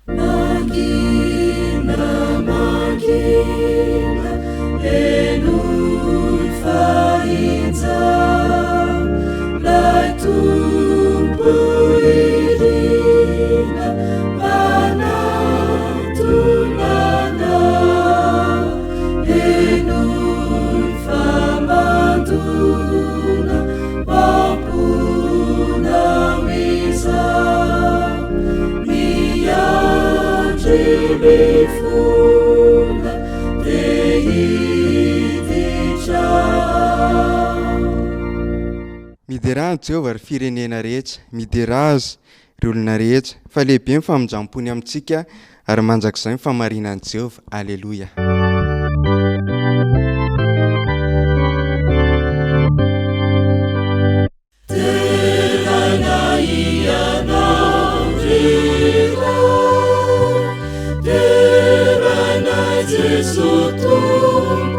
Mangina, mangina, henoy fa injao 'Lay Tompo irina manatona anao. Henoy fa mandona am-ponao izao. Miandry mifona te hiditra ao. Miderà an'i Jehovah, ry firenena rehetra, miderà Azy, ry olona rehetra, fa lehibe ny famindram-pony amintsika, ary mandrakizay ny fahamarinan'i Jehovah. Aleloia! Deraina Ianao ry Ray, deraina Jeso Tomponay,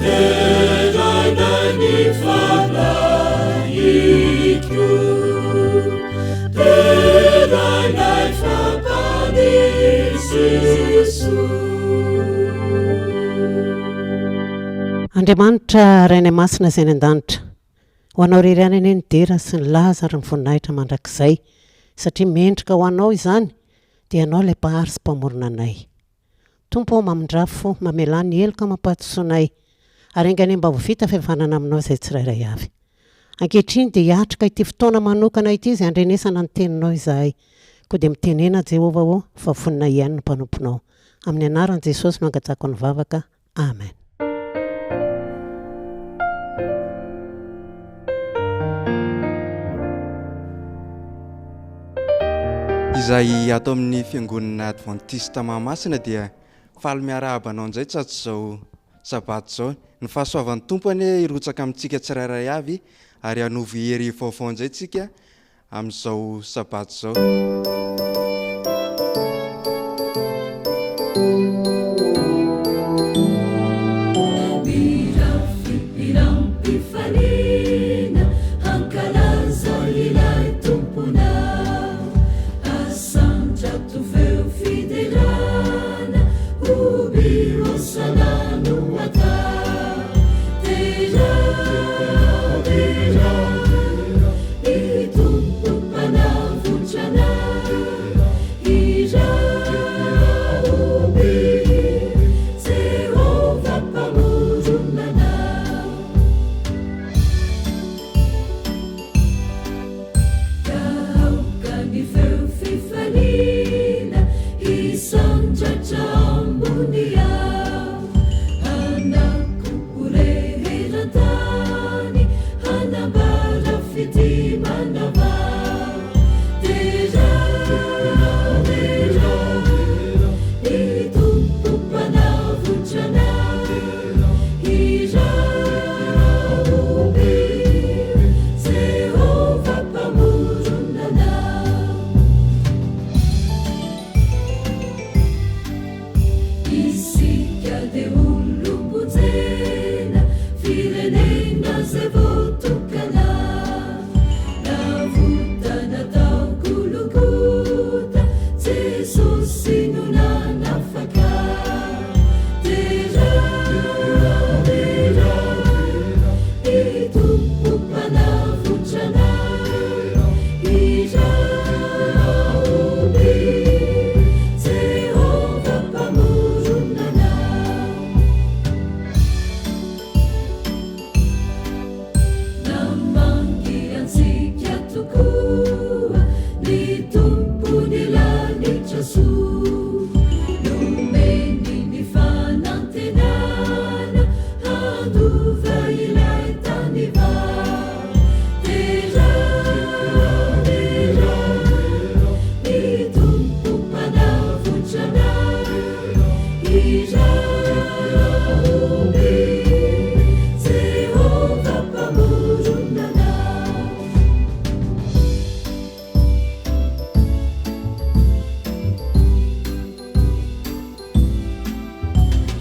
deraina ny Fanahiko, deraina fa Mpanisy Jesoa. Andriamanitra Rainay Masina izay any an-danitra, ho Anao irery ihany anie ny dera sy ny laza ary ny voninahitra mandrakizay, satria mendrika ho Anao izany, dia Ianao ilay Mpahary sy Mpamorona anay. Tompo ô, mamindrà fo, mamelà ny heloka amam-pahadisoanay, ary enga anie mba ho vita fihavanana Aminao izay tsirairay avy. Ankehitriny dia hiatrika ity fotoana manokana ity izay handrenesana ny Teninao izahay. Koa dia mitenena Jehovah ô, fa vonona hihaino ny mpanomponao. Amin'ny anaran'i Jesosy no angatahako ny vavaka. Amen. Izay ato amin'ny Fiangonana Advantista Mahamasina dia faly miarahaba anao indray tratrizao Sabata izao. Ny fahasoavan'ny Tompo anie hirotsaka amintsika tsirairay avy ary hanovo hery vaovao indray tsika amin'izao Sabata izao. Mirafy hiram-pifaliana hankalaza ilay Tomponao. Asandrato feo fiderana, hoby hosana no atao. Derao, derao. Ny Tompo Mpanavotra anay, Iraho be, Jehovah Mpamorona anay. Ka aoka ny feo fifaliana hisandratra ambony avo, hanako ho re eran-tany. Hanambara fitia manavao. Derao, derao, ny Tompo Mpanavotra anay. Hirao be, Jehovah Mpamorona anay. Isika dia olom-ponjena, firenena izay voatokana. Navotana tao Gologota, Jesosy no nanafaka. Derao, derao, ny Tompo Mpanavotra anay. Hirao be, Jehovah Mpamorona anay.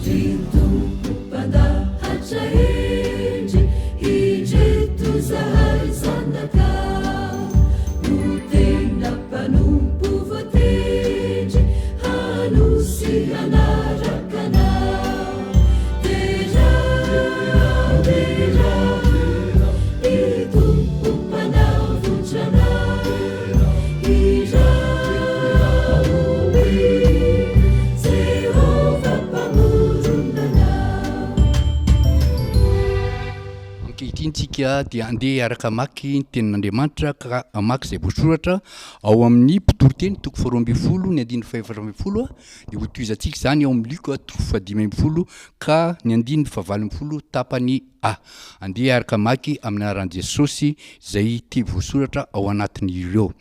Ry Tompo mpandahatra hendry, indreto zahay zanakao, ho tena mpanompo voatendry, hanosy hanaraka Anao. Derao, derao, ry Tompo mpanavotra anay, hirao hoe, Jehovah Mpamorona anao. Ankehitriny tsika dia andeha hiaraka hamaky ny tenin'Andriamanitra ka hamaky izay voasoratra ao amin'ny Mpitoriteny toko faharoa ambinifolo ny andininy fahefatra ambinifolo dia hotohizantsika izany ao amin'ny Lioka toko fahadimy ambinifolo ka ny andininy fahavalo ambinifolo tapany A. Andeha hiaraka hamaky amin'ny anaran'i Jesosy izay teny voasoratra ao anatin'ireo.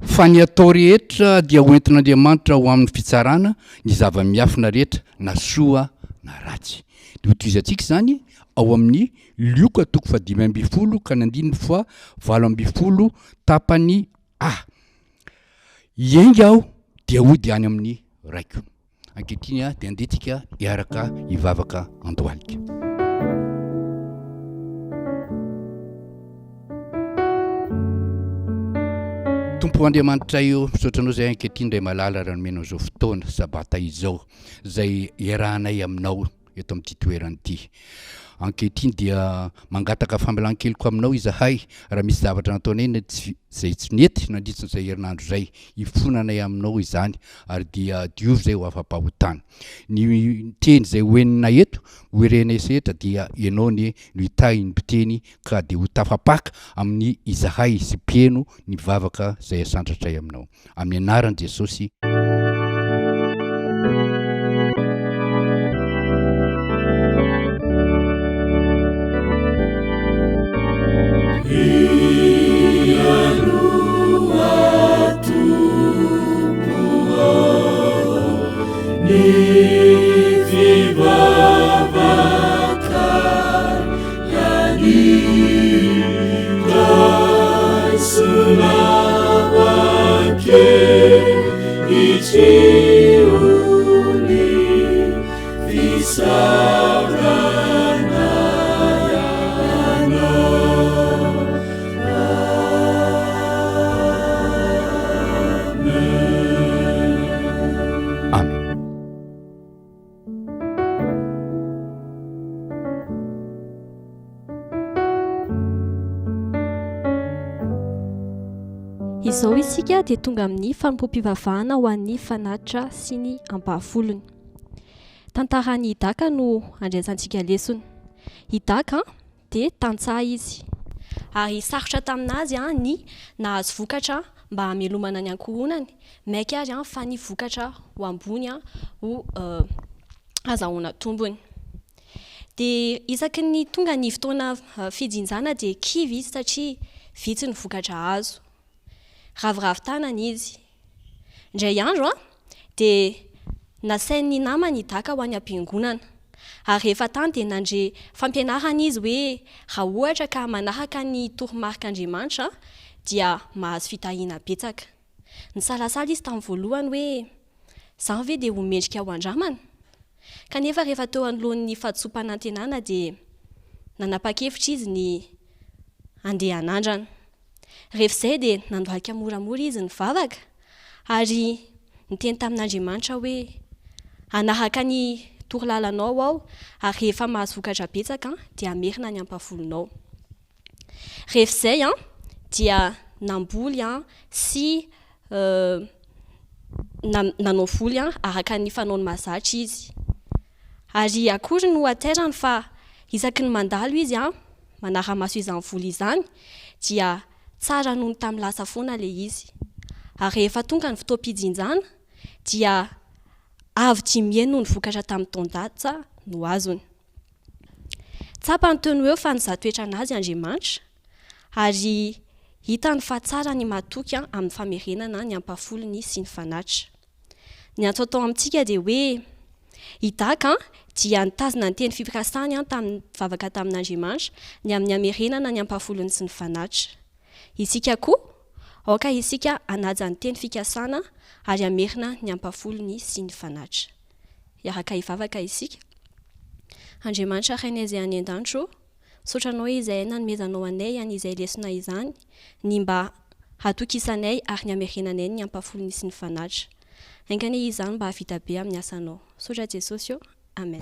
Fa ny atao rehetra dia ho entin'Andriamanitra ho amin'ny fitsarana ny zava-miafina rehetra na soa na ratsy. Dia hotohizantsika izany ao amin'ny Lioka toko fahadimy ambinifolo ka ny andininy faha 18 tapany A. Hiainga aho dia hody any amin'ny raiko. Ankehitriny dia andeha tsika hiaraka hivavaka andohalika. Tompo Andriamanitray o, misaotra Anao izahay ankehitriny Ray malala raha nomenao izao fotoana sabata izao izay iarahanay aminao. eto amin'ity toerana ity. Ankehitriny dia mangataka famelan-keloka aminao izahay raha misy zavatra nataonay na tsy izay tsy nety nandritra izay herinandro izay. Ifonanay aminao izany ary dia diovy izay ho afa-pahotana. Ny teny izay ho henonay eto, ho renay sehetra dia ianao anie no hitahy ny mpiteny ka dia ho tafapaka amin'ny izahay sy mpiheno ny vavaka izay asandratray aminao. Amin'ny anaran'i Jesosy. Amen. Izao isika dia tonga amin'ny fanompoam-pivavahana ho an'ny fanatitra sy ny ampahafolony. Tantaran'i Idaka no andraisantsika lesona. Idaka dia tantsaha izy. Ary sarotra tamin'azy ny nahazo vokatra mba hamelomana ny ankohonany, maika ary fa ny vokatra ho ambony ho azahoana tombony. Dia isaky ny tonga ny fotoana fijinjana dia kivy izy satria vitsy ny vokatra azo. Raviravy tanana izy. Indray andro dia nasain'ny namany hidaka ho any am-piangonana. Ary rehefa tany dia nandre fampianarana izy hoe raha ohatra ka manaraka ny toromarik'Andriamanitra dia mahazo fitahiana betsaka. Nisalasala izy tamin'ny voalohany hoe, Izany ve dia ho mendrika ho andramana? Kanefa rehefa teo anoloan'ny fahadisoam-panantenana dia nanapa-kevitra izy ny handeha hanandrana. Rehefa izay dia nandohalika moramora izy nivavaka ary niteny tamin'Andriamanitra hoe, Hanaraka ny torolalanao aho ary rehefa mahazo vokatra betsaka dia hamerina ny ampavolonao. Rehefa izay dia namboly sy nanao voly araka ny fanaony mahazatra izy. Ary akory no hatairany fa isaky ny mandalo izy manara-maso izany voly izany dia tsara noho ny tamin'ny lasa foana ilay izy. Ary rehefa tonga ny fotoam-pijinjana dia avo dimy heny noho ny vokatra tamin'ny taon-datsa no azony. Tsapany teo no eo fa nizaha toetra an'azy Andriamanitra, ary hitany fa tsara ny matoky amin'ny famerenana ny ampahafolony sy ny fanatitra. Ny antso atao amintsika dia hoe, I Daka dia nitazona ny teny fikasany tamin'ny vavaka tamin'Andriamanitra ny amin'ny hamerenana ny ampahafolony sy ny fanatitra. Isika koa, aoka isika hanaja ny teny fikasana ary hamerina ny ampahafolony sy ny fanatitra. Hiaraka hivavaka isika. Andriamanitra Rainay izay any an-danitra ô, misaotra Anao izahay nanomezanao anay an'izay lesona izany, ny mba hatokisanay ary ny hamerenanay ny ampahafolony sy ny fanatitra. Enga anie izany mba hahavita be amin'ny asanao. Misaotra Jesosy ô. Amen.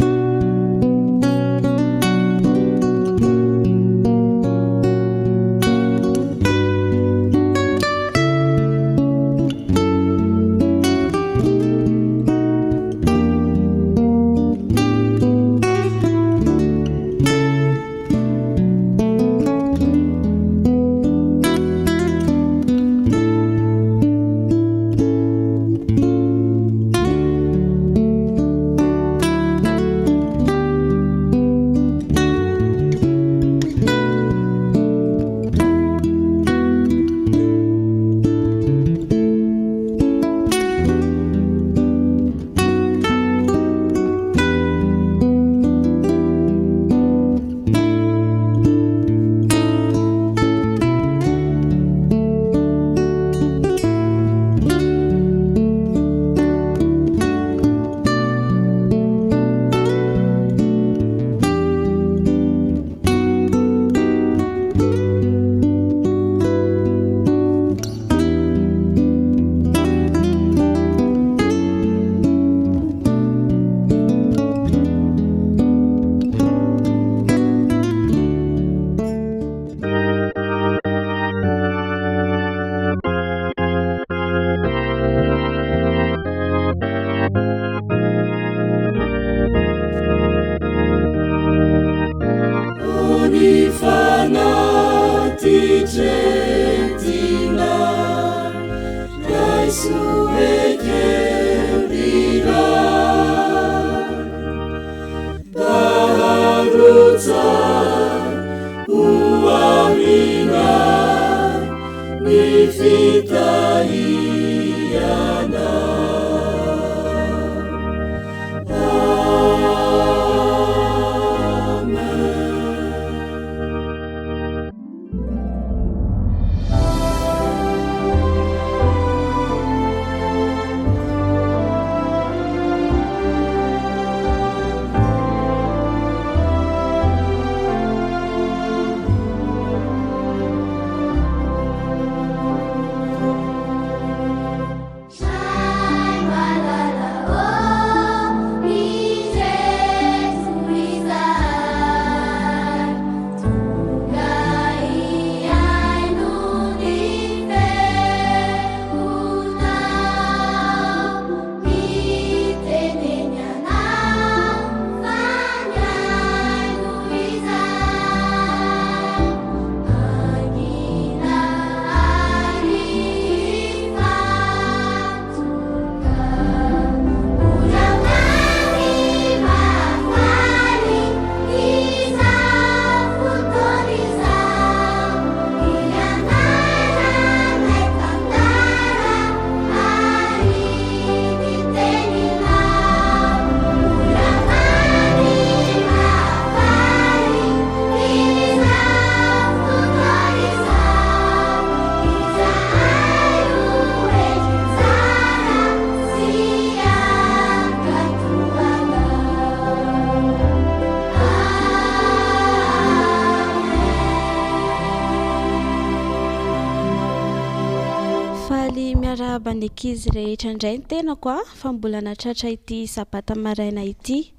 Faly miarahaba ny ankizy rehetra indray ny tenako a, fa mbola nahatratra ity sabata maraina ity.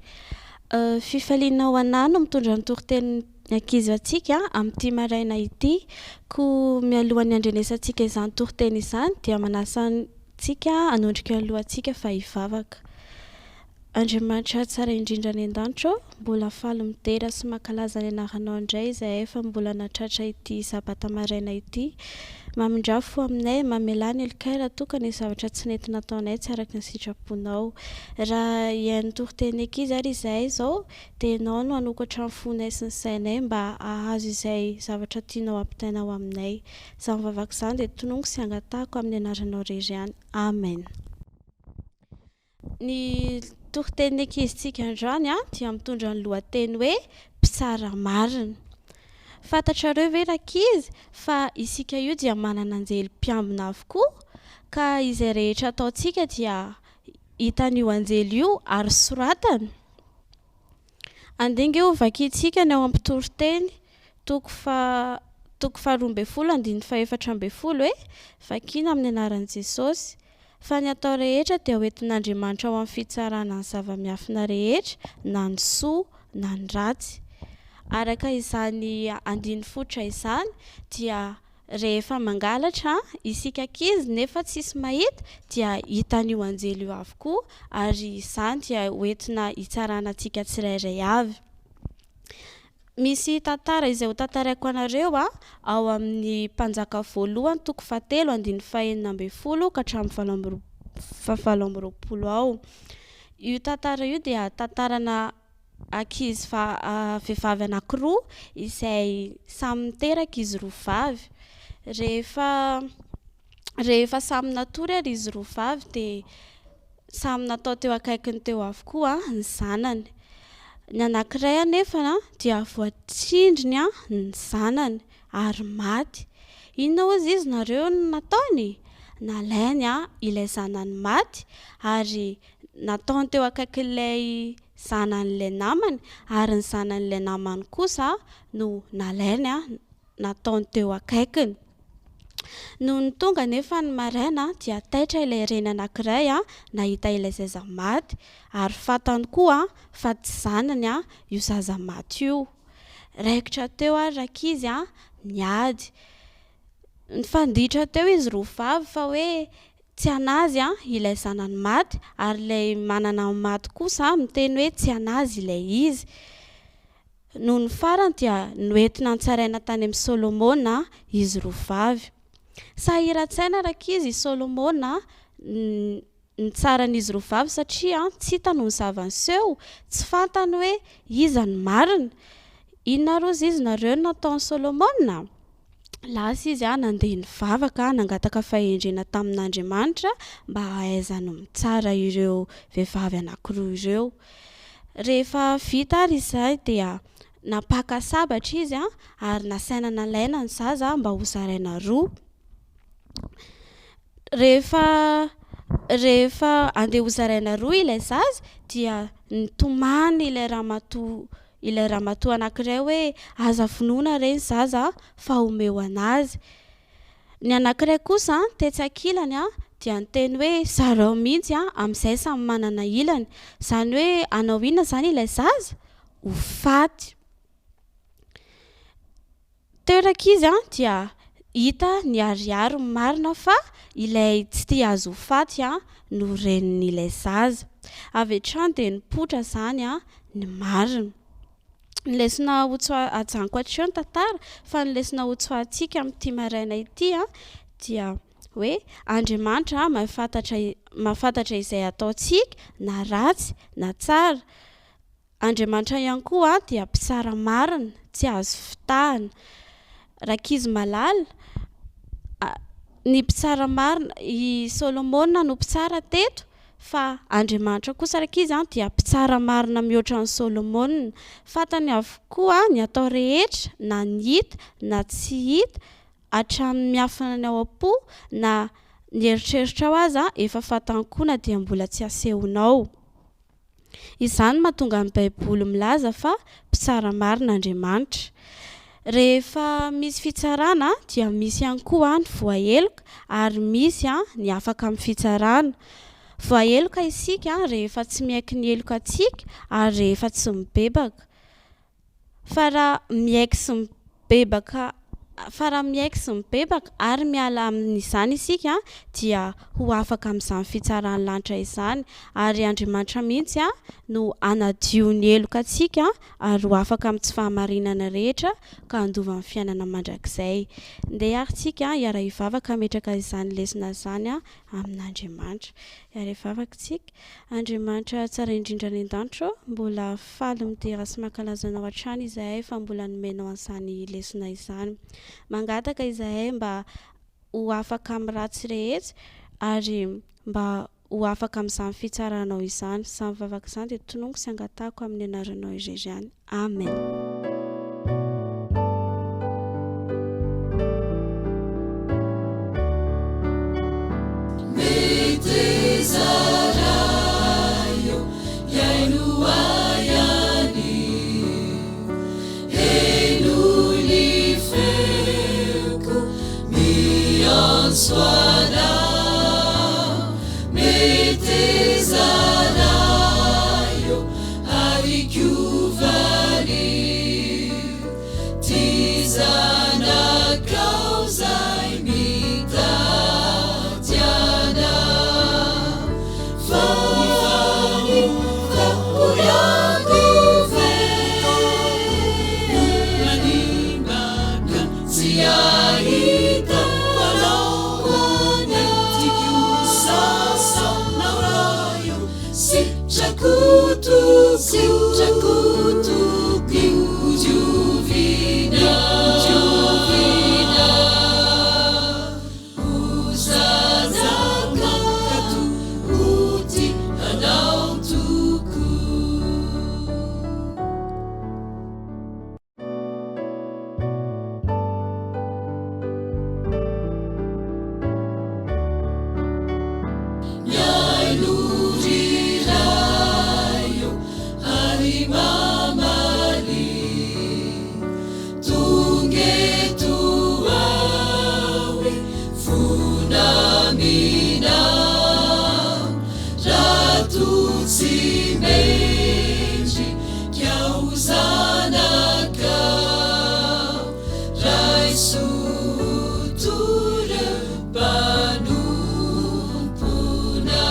Fifaliana ho anà no mitondra ny toritenin'ny ankizy antsika amin'ity maraina ity. Koa mialohan'ny handrenesantsika izany toriteny izany dia manasa antsika hanondrika ny lohantsika fa hivavaka. Andriamanitra tsara indrindra any an-danitra ô, mbola faly midera sy mankalaza ny anaranao indray izahay fa mbola nahatratra ity sabata maraina ity. Mamindrà fo aminay, mamelà ny helokay raha toa ka nisy zavatra tsy nety nataonay tsy araka ny sitraponao. Raha hihaino toriteny ankizy ary izahay izao dia Ianao no hanokatra ny fonay sy ny sainay mba hahazo izay zavatra tianao hampitaina ho aminay. Izany vavaka izany dia tononiko sy angatahako amin'ny anaranao irery ihany. Amen. Ny toritenin'ny ankizintsika androany dia mitondra ny lohateny hoe Mpitsara marina. Fantatrareo ve rankizy fa isika io dia manana anjely mpiambina avokoa ka izay rehetra ataontsika dia. hitan'io anjely io ary soratana? Andeha ange ho vakintsika ny ao amin'ny Mpitoriteny toko faha toko faharoa ambin'ny folo andininy faha-14 e! Vakina amin'ny anaran'i Jesosy. Fa ny atao rehetra dia ho entin'Andriamanitra ao amin'ny fitsarana ny zava-miafina rehetra, na ny soa na ny ratsy. Araka izany andininy fototra izany dia rehefa mangalatra isika ankizy nefa tsisy mahita dia hitan'io anjely io avokoa ary izany dia ho entina hitsarana antsika tsirairay avy. Misy tantara izay ho tantaraiko anareo ao amin'ny Mpanjaka voalohany toko fahatelo andininy fahenina ambin'ny folo ka hatramin'ny valo amby roa fahavalo amby roapolo ao. Io tantara io dia tantarana ankizy va- vehivavy anankiroa izay samy niteraka izy roa vavy. Rehefa rehefa samy natory ary izy roa vavy dia samy natao teo akaikiny teo avokoa ny zanany. Ny anankiray anefa dia voatsindriny ny zanany ary maty. Inona hozy izy nareo no nataony? Nalainy ilay zanany maty ary nataony teo akaikin'ilay zanan'ilay namany ary ny zanan'ilay namany kosa no nalainy nataony teo akaikiny. Nony tonga anefa ny maraina dia taitra ilay reny anankiray nahita ilay zaza maty ary fantany koa fa tsy zanany io zaza maty io. Raikitra teo ary rankizy ny ady. Nifanditra teo izy roa vavy fa hoe tsy an'azy ilay zanany maty ary ilay manana ny maty kosa miteny hoe tsy an'azy ilay izy. Nony farany dia noentina nitsaraina tany amin'i Solomona izy roa vavy. Sahiran-tsaina rankizy i Solomona nitsara an'izy roa vavy satria tsy hitany ny zava-niseho, tsy fantany hoe iza no marina. Inona ary hozy izy nareo no nataon'i Solomona? Lasa izy nandeha nivavaka, nangataka fahendrena tamin'Andriamanitra mba hahaizany mitsara ireo vehivavy anankiroa ireo. Rehefa vita ary izay dia nampaka sabatra izy ary nasaina nalaina ny zaza mba hozaraina roa. Rehefa rehefa andeha hozaraina roa ilay zaza dia nitomany ilay ramatoa ilay ramatoa anankiray hoe aza vonoina re ny zaza fa omeo an'azy. Ny anankiray kosa tetsy ankilany dia niteny hoe zarao mihitsy amin'izay samy manana ilany. Izany hoe hanao inona izany ilay zaza? Ho faty. Teo rankizy dia hita niharihary ny marina fa ilay tsy tia azy ho faty no renin'ilay zaza. Avy hatrany dia nipoitra izany ny marina. Ny lesona hotsoa- ajanoko hatreo ny tantara fa ny lesona hotsoahantsika amin'ity maraina ity dia hoe Andriamanitra mahafantatra mahafantatra izay ataontsika na ratsy na tsara. Andriamanitra ihany koa dia mpitsara marina, tsy azo fitahana. Rankizy malala, ny mpitsara marina, i Solomona no mpitsara teto fa Andriamanitra kosa rankizy dia mpitsara marina mihoatra an'i Solomona. Fantany avokoa ny atao rehetra na ny hita na tsy hita, hatramin'ny miafina ny ao am-po na ny eritreritrao aza efa fantany koa na dia mbola tsy asehonao. Izany no mahatonga ny Baiboly milaza fa mpitsara marina Andriamanitra. Rehefa misy fitsarana dia misy ihany koa ny voaheloka ary misy ny afaka amin'ny fitsarana. Voaheloka isika rehefa tsy miaiky ny heloka antsika ary rehefa tsy mibebaka. Fa raha miaiky sy mibebaka fa raha miaiky sy mibebaka ary miala amin'izany isika dia ho afaka amin'izany fitsaran'ny lanitra izany ary Andriamanitra mihitsy no hanadio ny heloka antsika ary ho afaka amin'ny tsy fahamarinana rehetra ka handova ny fiainana mandrakizay. Ndeha ary tsika hiara-hivavaka hametraka izany lesona izany amin'Andriamanitra. Hiara-hivavaka isika. Andriamanitra tsara indrindra any an-danitra ô, mbola faly midera sy mankalaza Anao hatrany izahay fa mbola nomenao an'izany lesona izany. Mangataka izahay mba ho afaka amin'ny ratsy rehetra ary mba ho afaka amin'izany fitsaranao izany. Izany vavaka izany dia tononiko sy angatahako amin'ny anaranao irery ihany. Amen. Hihaino ahy ihany. Henoy ny feoko miantso anao. Meteza Ray ô, ary koa valio. Ty zanakao zay mitady anao. Fa ny fahoriako velona manimba ka tsy ahita anao. Tiako sasanao Ray ô, sitrako tokoa, sitrako tokoa, hodiovina, hodiovina. Ho zanaka ho tia anao tokoa. Mihaino ry Ray ô, ary mamaly. Tonga eto aho e, vonamina. Raha toa tsy mendrika ho zanakao, raiso ho toeram-panompoana.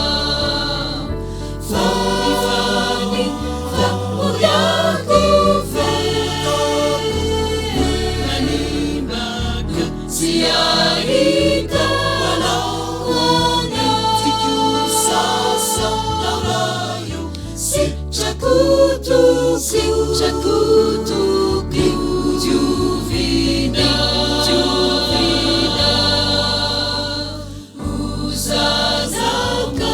Fa ny fahoriako velona manimba ka tsy ahita anao. Tiako sasanao Ray ô, sitrako tokoa, sitrako tokoa, hodiovina, hodiovina. Ho zanaka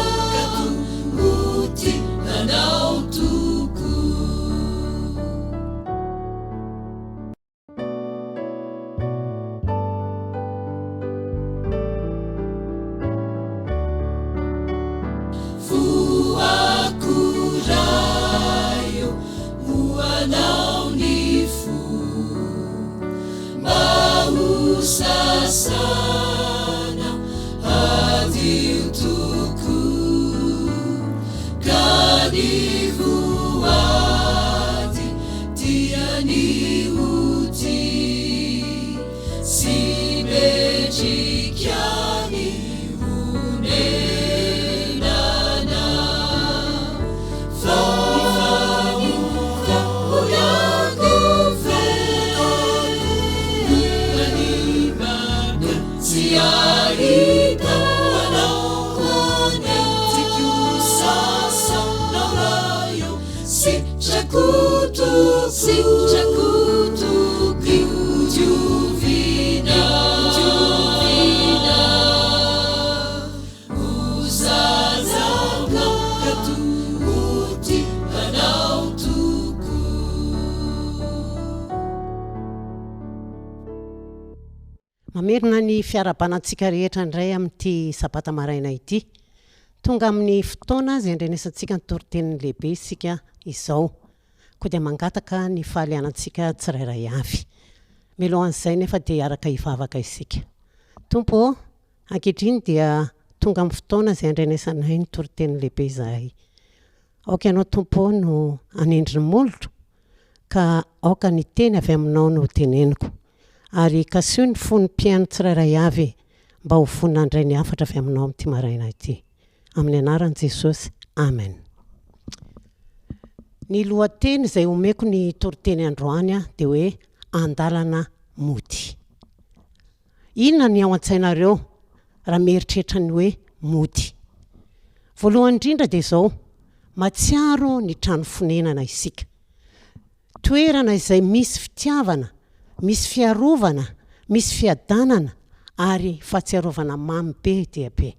ho tia anao tokoa. Voako Ray ô, ho anao ny fo, mba ho sasana hadio tokoa, ka ny voady dia ny ho tia, sy mendrika ny honenana. Fa ny fahoriako velona manimba ka tsy ahita anao. Tiako sasanao Ray ô, sitrako tokoa, sitrako tokoa, hodiovina, hodiovina. Ho zanaka ho tia anao tokoa. Mamerina ny fiarahabana antsika rehetra indray amin'ity sabata maraina ity. Tonga amin'ny fotoana izay andrenesantsika ny toriteniny lehibe isika izao. Koa dia mangataka ny fahalianantsika tsirairay avy. Mialohan'izay nefa dia hiaraka hivavaka isika. Tompo ô, ankehitriny dia tonga amin'ny fotoana izay andrenesanay ny toriteny lehibe izahay. Aoka Ianao Tompo ô no hanendry ny molotro, ka aoka ny teny avy aminao no hoteneniko. Ary kasiho ny fon'ny mpihaino tsirairay avy mba ho vonona handray ny hafatra avy aminao amin'ity maraina ity. Amin'ny anaran'i Jesosy, amen. Ny lohateny izay omeko ny toriteny androany dia hoe Andalana mody. Inona ny ao an-tsainareo raha mieritreritra ny hoe mody? Voalohany indrindra dia izao, mahatsiaro ny trano fonenana isika. Toerana izay misy fitiavana, misy fiarovana, misy fiadanana ary fahatsiarovana mamy be dia be.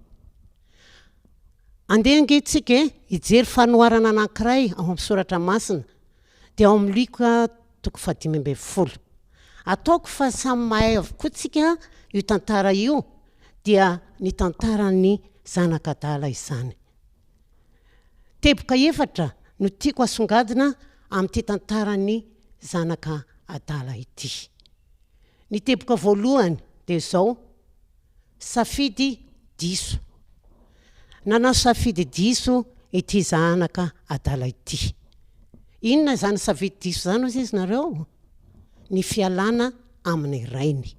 Andeha ange tsika e, hijery fanoharana anankiray ao amin'ny soratra masina, dia ao amin'ny Lioka toko fahadimy ambin'ny folo. Ataoko fa samy mahay avokoa tsika io tantara io, dia ny tantaran'ny zanak'adala izany. Teboka efatra. no tiako asongadina amin'ity tantaran'ny zanaka adala ity. Ny teboka voalohany dia izao, safidy diso. Nanao safidy diso ity zanaka adala ity. Inona izany safidy diso izany hozy izy nareo? Ny fialana amin'ny rainy.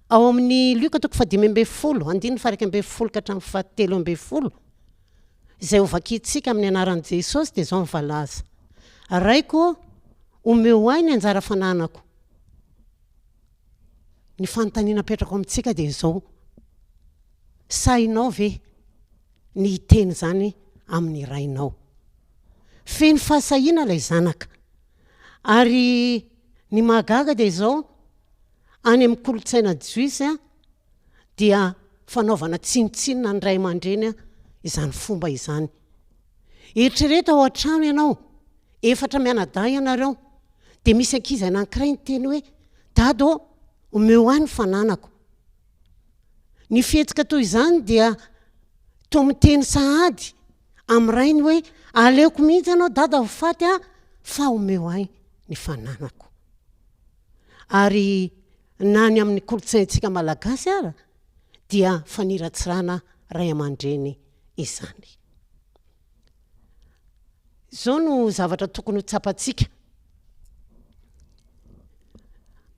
Ao amin'ny Lioka toko fahadimy ambin'ny folo, andininy faha-iraika ambin'ny folo ka hatramin'ny fahatelo ambin'ny folo, izay hovakintsika amin'ny anaran'i Jesosy dia izao ny voalaza, Raiko ô, omeo ahy ny anjara fananako. Ny fanontaniana apetrako amintsika dia izao, sahinao ve ny hiteny izany amin'ny rainao? Feno fahasahiana ilay zanaka. Ary ny mahagaga dia izao, any amin'ny kolontsaina jiosy dia fanaovana tsinontsinona ny ray aman-dreny izany fomba izany. Eritrereto ao an-trano ianao, efatra mianadahy ianareo, dia misy ankizy anankiray niteny hoe, Dada ô, omeo ahy ny fananako. Ny fihetsika toy izany dia toa miteny sahady amin'ny rainy hoe, Aleoko mihitsy ianao dada ho faty aho fa omeo ahy ny fananako. Ary na ny amin'ny kolontsaintsika malagasy ara dia faniratsirana ray aman-dreny izany. Izao no zavatra tokony ho tsapantsika.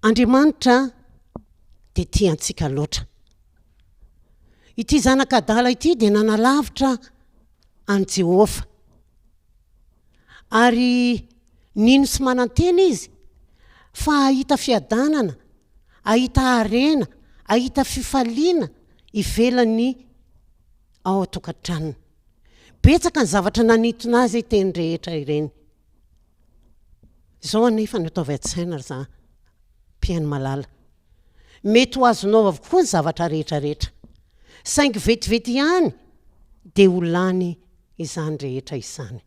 Andriamanitra dia tia antsika loatra. Ity zanaka adala ity dia nanalavitra an'i Jehovah. Ary nino sy manantena izy fa hahita fiadanana, hahita harena, hahita fifaliana ivelan'ny ao an-tokantranony. Betsaka ny zavatra nanintona azy teny rehetra ireny. Izao anefa no ataovy an-tsaina ry za mpihaino malala. Mety ho azonao avokoa ny zavatra rehetra rehetra. Saingy vetivety ihany dia ho lany izany rehetra izany.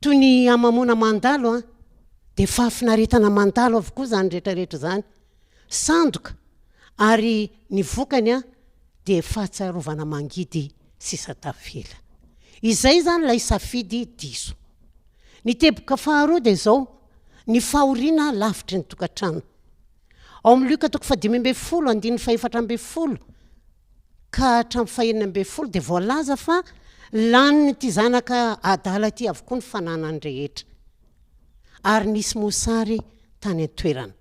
Toy ny hamamoana mandalo an, dia fahafinaretana mandalo avokoa izany rehetra rehetra izany. Sandoka ary ny vokany an dia fahatsiarovana mangidy sisa tavela. Izay izany ilay safidy diso. Ny teboka faharoa dia izao, ny fahoriana lavitry ny tokantrano. Ao amin'ny Lioka toko fahadimy ambin'ny folo andininy fahefatra ambin'ny folo ka hatramin'ny fahenina ambin'ny folo dia voalaza fa lanin'ity zanaka adala ity avokoa ny fananany rehetra ary nisy mosary tany an-toerana.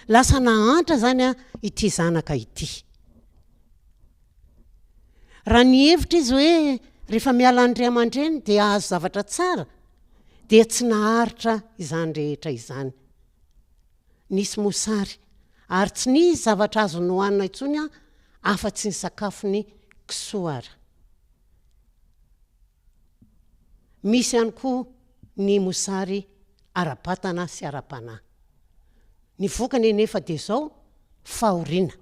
Lasa nahantra izany ity zanaka ity. Raha nihevitra izy hoe rehefa miala ny ray aman-dreny dia hahazo zavatra tsara dia tsy naharitra izany rehetra izany. Nisy mosary, ary tsy nisy zavatra azo nohanina intsony afa-tsy ny sakafon'ny kisoa ara. Misy ihany koa ny mosary ara-batana sy ara-panahy. Ny vokany anefa dia izao, fahoriana.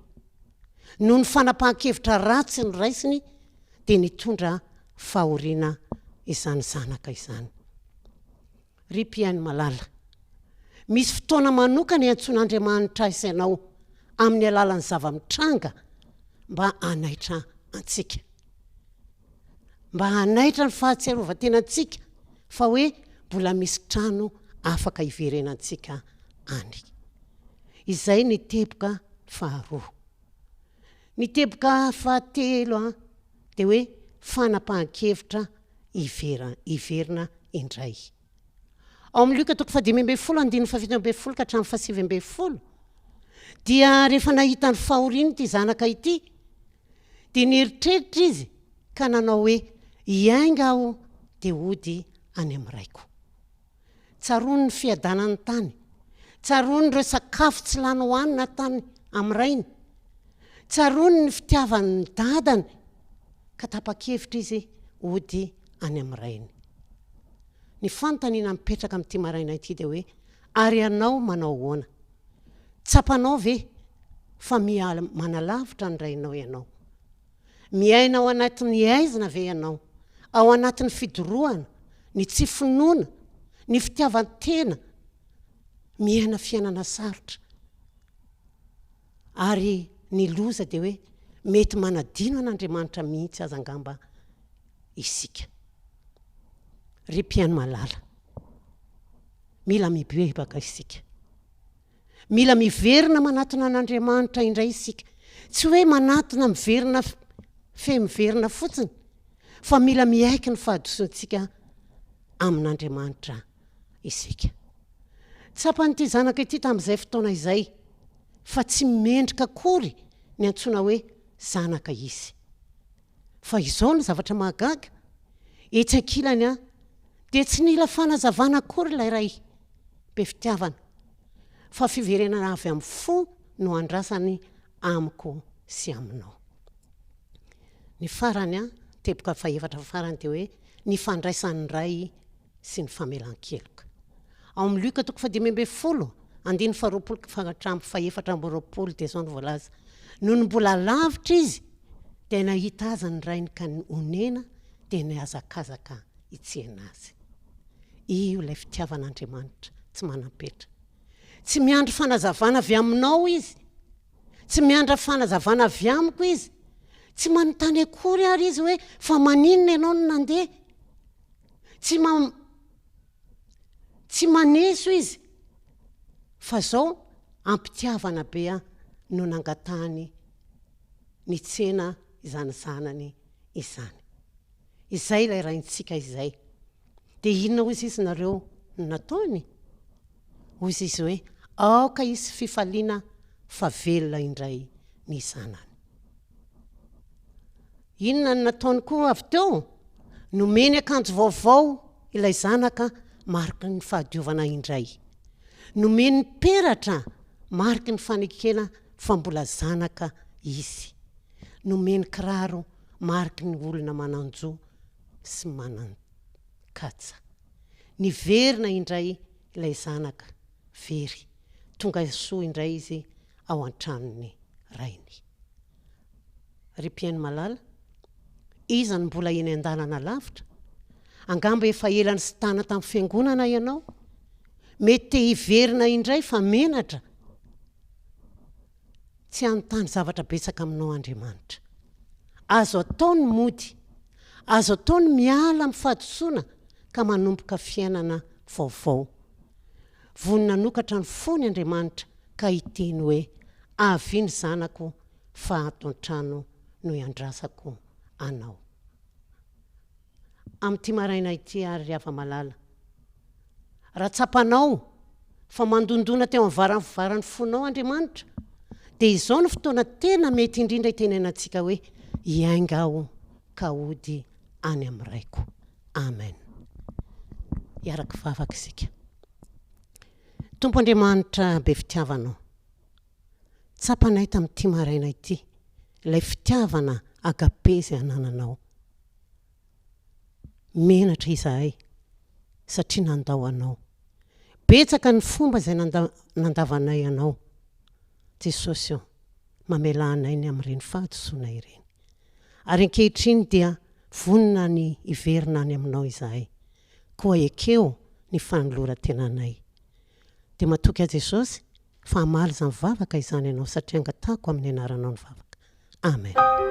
Noho ny fanapahan-kevitra ratsy noraisiny dia nitondra fahoriana izany zanaka izany. Ry mpihaino malala, misy fotoana manokana iantsoan'Andriamanitra ahy sy ianao amin'ny alalan'ny zava-mitranga mba hanaitra antsika. Mba hanaitra ny fahatsiarovan-tenantsika fa hoe mbola misy trano afaka hiverenantsika any. Izay ny teboka faharoa. Ny teboka fahatelo dia hoe fanapahan-kevitra hiverina indray. Ao amin'ny Lioka toko fahadimy ambin'ny folo andininy fahafito ambin'ny folo ka hatramin'ny fahasivy ambin'ny folo dia rehefa nahita ny fahoriany ity zanaka ity dia nieritreritra izy ka nanao hoe hiainga aho dia hody any amin'ny raiko. Tsaroany ny fiadanan'ny tany. Tsaroany ireo sakafo tsy lany hohanina tany amin'ny rainy. Tsaroany ny fitiavan'ny dadany ka tapa-kevitra izy hody any amin'ny rainy. Ny fanontaniana mipetraka amin'ity maraina ity dia hoe, ary ianao manao ahoana? Tsapanao ve fa miha manalavitra ny rainao ianao? Miaina ao anatin'ny haizina ve ianao? Ao anatin'ny fidorohana, ny tsy finoana, ny fitiavan-tena? Miaina fiainana sarotra. Ary ny loza dia hoe. Mety manadino an'Andriamanitra mihitsy aza angamba isika. Ry mpihaino malala, mila mibebaka isika. Mila miverina manatona an'Andriamanitra indray isika. Tsy hoe manatona miverina fe miverina fotsiny, fa mila miaiky ny fahadisoantsika amin'Andriamanitra isika. Tsapan'ity zanaka ity tamin'izay fotoana izay fa tsy mendrika akory ny antsoina hoe zanaka izy. Fa izao no zavatra mahagaga, etsy ankilany dia tsy nila fanazavana akory ilay ray be fitiavana, fa fiverenana avy amin'ny fo no andrasany amiko sy aminao. Ny farany, teboka fahefatra farany dia hoe ny fandraisan'ny ray sy ny famelan-keloka. Ao amin'ny Lioka toko fahadimy ambin'ny folo, andininy faharoapolo ka hatramin'ny fahefatra amby roapolo dia izao no voalaza, Nony mbola lavitra izy dia nahita azy ny rainy ka onena dia nihazakazaka hitsena azy. Io ilay fitiavan'Andriamanitra tsy manam-petra. Tsy miandry fanazavana avy aminao izy. Tsy miandra fanazavana avy amiko izy. Tsy manontany akory ary izy hoe fa maninona ianao no nandeha. Tsy ma tsy maneso izy fa zao am-pitiavana be no nangatahany nitsena izany zanany izany. Izay ilay Raintsika izay. Dia inona hozy izy nareo no nataony? Hozy izy hoe, aoka hisy fifaliana fa velona indray ny zanany. Inona no nataony koa avy teo? Nomeny akanjo vaovao ilay zanaka mariky ny fahadiovana indray. Nomeny peratra mariky ny fanekena fa mbola zanaka izy. Nomeny kiraro mariky ny olona manan-jo sy manan-kaja. Niverina indray ilay zanaka very. Tonga soa indray izy ao an-tranon'ny rainy. Ry mpihaino malala, iza no mbola eny an-dalana lavitra? Angamba efa ela nisintana tamin'ny fiangonana ianao. Mety te hiverina indray fa menatra. Tsy hanontany zavatra betsaka aminao Andriamanitra. Azo atao ny mody. Azo atao ny miala amin'ny fahadisoana ka manomboka fiainana vaovao. Vonona hanokatra ny fony Andriamanitra ka hiteny hoe, Avia ny zanako fa ato an-trano no iandrasako anao. Amin'ity maraina ity àry ry hava-malala, raha tsapanao fa mandondona teo amin'ny varavaran'ny fonao Andriamanitra, dia izao no fotoana tena mety indrindra hitenenantsika hoe, Hiainga aho ka hody any amin'ny Raiko. Amen. Hiara-kivavaka isika. Tompo Andriamanitra be fitiavana ô, tsapanay tamin'ity maraina ity ilay fitiavana agape izay anananao. Menatra izahay satria nandao Anao. Betsaka ny fomba izay nandavanay Anao. Jesosy ô, mamelà anay ny amin'ireny fahadisoana ireny. Ary ankehitriny dia vonona ny hiverina any Aminao izahay. Koa ekeo ny fanoloran-tenanay. Dia matoky ahy Jesosy fa hamaly izany vavaka izany ianao satria angatahako amin'ny anaranao ny vavaka. Amen.